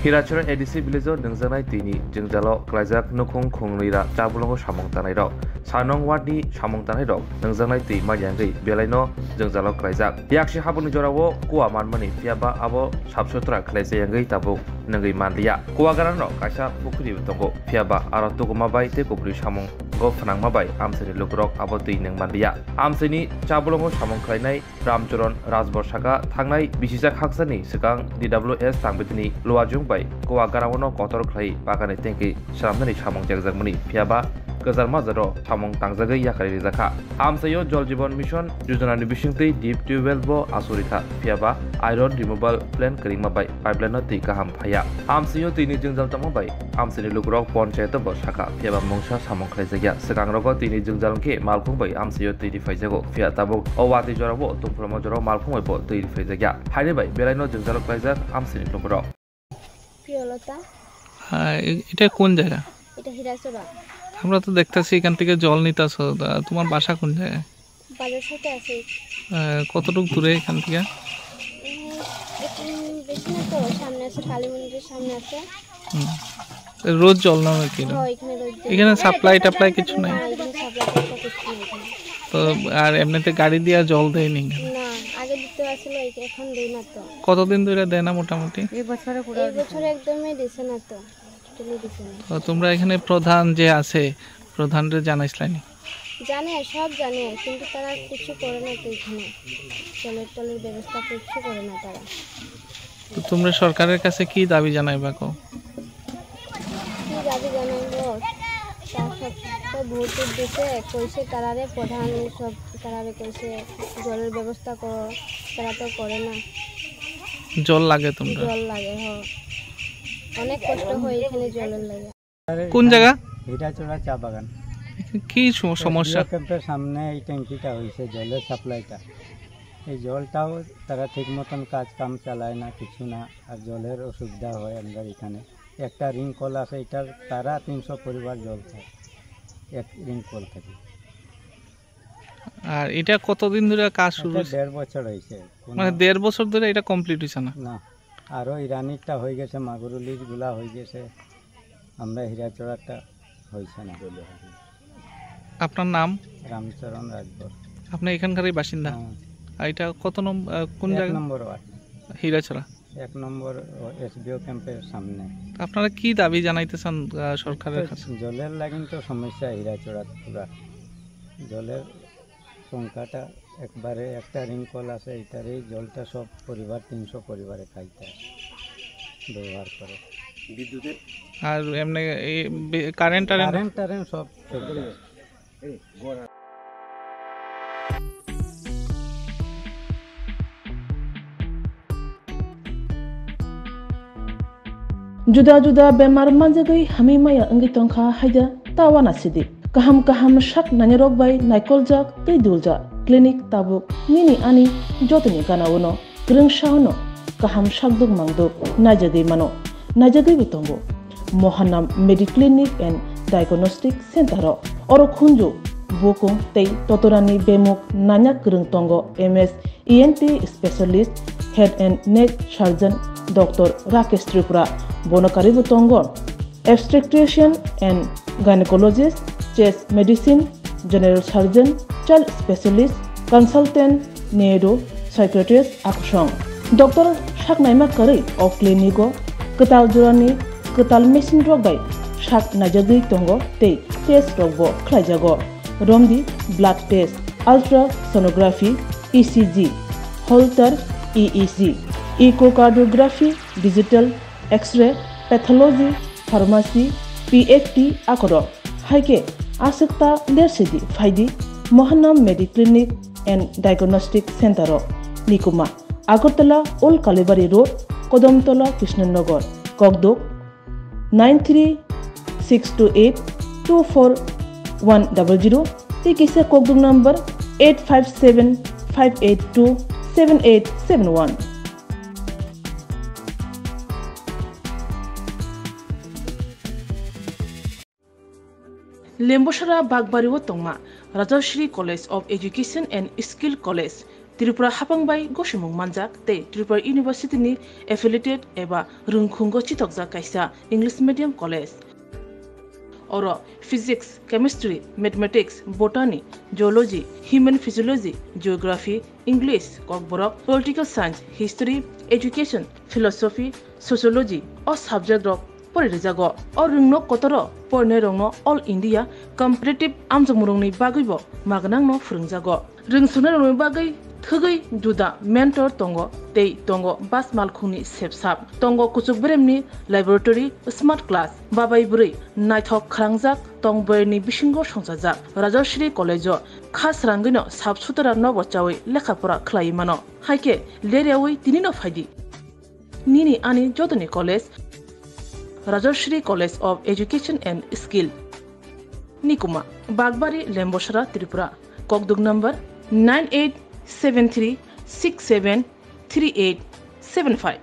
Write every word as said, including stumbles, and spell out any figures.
Hirachura A D C village-o nwngjaknai twini jwngjalo klaijak nukhung khungnwi ra chabulongo samung tangnairok. Sanong ward-ni samung tangnairok nwngjaknai twi manyangwi belaino jwngjalo klaijak. Yaksi haboni jorao kuwa manmani phiyaba abo sap sutra khlaijayangwi tabuk nwngwi manliya. Kuwa gana no kaisa pukhuri bo tongo, phiyaba aro tuguma bai tei kubri samungo phnangma bai amchaini lukurok abo twi nwng manliya. Amchaini chabulongo samung khlainai Ramcharan Rajbor saka thangnai bisijak haksani swkang D W S tangbidini luajwng bai kuwa garao no kotor khlai bagani tengki swnamnani samung jakjakmani phiyaba kwchar majaro samung tangjagwi yakarwi rijakha. Amchaio Jal Jeevan Mission Yojana ni bisingtwi deep tubewell bo asuri kha, phiyaba iron removal plant kwrwngma bai pipeline no twi kaham phaiya. Amchaio twini jwngjal tongma bai amchaini lukurok ponchayat bo sakha, phiyaba mungsa samung khlaijakya. Swkang rogo twini jwngjal hwnkhe malkhung bai amchaio twi rifaijago, phiya tabuk o watwi jorao tungphuru majaro malkhung bai bo twi rifaijakya. Haini bai belaino jwngjalo khlaijak amchaini lukurok. প্রিয়লতা। হ্যাঁ, এ-, এটা কোন জায়গা? এটা হীরাচড়া। আমরা তো দেখতাছি এখান থেকে জল নিতাছো, তা তোমার বাসা কোন জায়গায়? বাজার সাথে আছে। আহ, কতটুকু দূরে এখান থেকে? উম, এখানে বেশি না তো, সামনে আছে, কালী মন্দিরের সামনে আছে। হুম। রোজ জল নাও নাকি এটা? হ্যাঁ, এখানে রোজ জল। এখানে সাপ্লাই টাপ্লাই কিছু নাই? না, এখানে সাপ্লাই টাপ্লাই কিছু নেই এখানে। তো আর এমনিতে গাড়ি দিয়ে জল দেয়নি এখানে? না, আগে দিতে আসলে, এখন দেয় না তো। কতদিন ধরে দেয় না মোটামুটি? এই বছরে পুরো এই বছর একদমই দিছে না তো, টোটালি দিছে না। তো তোমরা এখানে প্রধান যে আছে, প্রধানরে জানাইছলানি? জানে, সব জানে, কিন্তু তারা কিছু করে না তো এখানে, জলের টলের ব্যবস্থা কিচ্ছু করে না তারা। তো তোমরা সরকারের কাছে কি দাবি জানাইবা কও? কি দাবি জানাইবো? তা সব তো ভোট টোট দিছে, কইছে তারারে প্রধান সব তারারে কইছে জলের ব্যবস্থা করো, তারা তো করে না। জল লাগে তোমরা? জল লাগে, হ। অনেক কষ্ট হয় এখানে জলের লাগে। কোন জায়গা? হীরাচড়া চা বাগান। কি সম-, সমস্যা? এসডিও ক্যাম্পের সামনে এই ট্যাঙ্কিটা হয়েছে, জলের সাপ্লাইটা। এই জলটাও তারা ঠিক মতন কাজ কাম চালায় না, কিছু না, আর জলের অসুবিধা হয় আমরা এখানে। একটা রিং কল আছে, এটার তারা তিনশো পরিবার জল খায় এক রিং কল থেকে। আর এটা কতদিন ধরে কাজ শুরু এটা হয়েছে? দেড় বছর হয়েছে। কোনো মানে দেড় বছর ধরে এটা কমপ্লিট হয়েছে না? না, আরও ইরানিরটা হয়ে গেছে, মাগুরুলিরগুলা হয়ে গেছে, আমরা হীরাচড়ারটা হয়েছে না। আপনার নাম? রামচরণ রাজভর। আপনি এখানকারই বাসিন্দা? হ্যাঁ। আর এটা কত নম্বর, আহ, কোন এক জায়গা? নম্বর ওয়ার্ড। হীরাচড়া। এক নম্বর ও এসডিও ক্যাম্পের সামনে। আপনারা কি দাবি জানাইতে চান, আহ, সরকারের কাছে? জলের লাগিন তো সমস্যা হীরাচড়াত পুরা। জলের সংখ্যাটা একবারে একটা রিং কল আছে, এটারই জলটা সব পরিবার, তিনশো পরিবারে খাইতে হয়, ব্যবহার করে। বিদ্যুতের? আর এমনি এই বে-, কারেন্ট টারেন্ট? কারেন্ট টারেন্ট সব চলে যায়। Juda juda bemar manjagwi hamwi maya wngwi tongkha haida ta uanasidi. Kaham kaham sak nainarok bai naikoljak tei duljak clinic tabuk nini ani jotoni gana-o no kwrwngsa-o no kaham sakduk mangduk naijagwi mano, naijagwibo tongo. Mohanam Mediclinic and Diagnostic Center-o oro khunju, bukung tei totorani bemuk nanya kwrwng tongo M S E N T specialist, head and neck surgeon Doctor Rakesh Tripura, bono karwibo tongo obstetrician and gynecologist, chest medicine, general surgeon, child specialist, consultant, neuro, psychiatrist, akusong. Doctor saknaima karwi o clinic-o kwtal jorani kwtal machine rok bai sak naijagwi tongo tei test rokbo khlaijago. Romdi blood test, ultrasonography, E C G, Holter E E G, echocardiography, digital X-ray, pathology, pharmacy, P F T akorok. Hai khe aswk ta lersidi phaidi Mohanam Mediclinic and Diagnostic Center-o. Nikuma, Agartala Old Kalibari Road, Kodamtola, Krishnanagar, Kokduk, nine three six two eight two four one double zero, tei kisa kokduk number eight five seven five eight two seven eight seven one. Lembosara Bakbari o tongma Rajashri College of Education and Skill College, Tripura hapang bai gosimung manjak tei Tripura University ni affiliated eba rwngkhungo chithokjak kaisa English medium college. Oro physics, chemistry, mathematics, botany, geology, human physiology, geography, English, kokborok, political science, history, education, philosophy, sociology o subject rok pori rijago. O rwngno kotoro porinai rokno All India competitive amjokmung rokni bagwibo magnangno phwrwngjago. Rwngswnai rokni bagwi thwgwi juda mentor tongo tei tongo bas malkhungni sepsap. Tongo kuchuk beremni laboratory, smart class, babai bwrwi naithok khwrangjak tong bwrwini bisingo songchajak. Rajasri College o kha srangwino sap sutara nobo chawi lekha pora khlaiwi mano. Haikhe leryawi tinino phaidi. Nini ani jotoni college, Rajasri College of Education and Skill. Nikuma, Bagbari, Lembosara, Tripura. Kokduk number nine eight seven three six seven three eight seven five.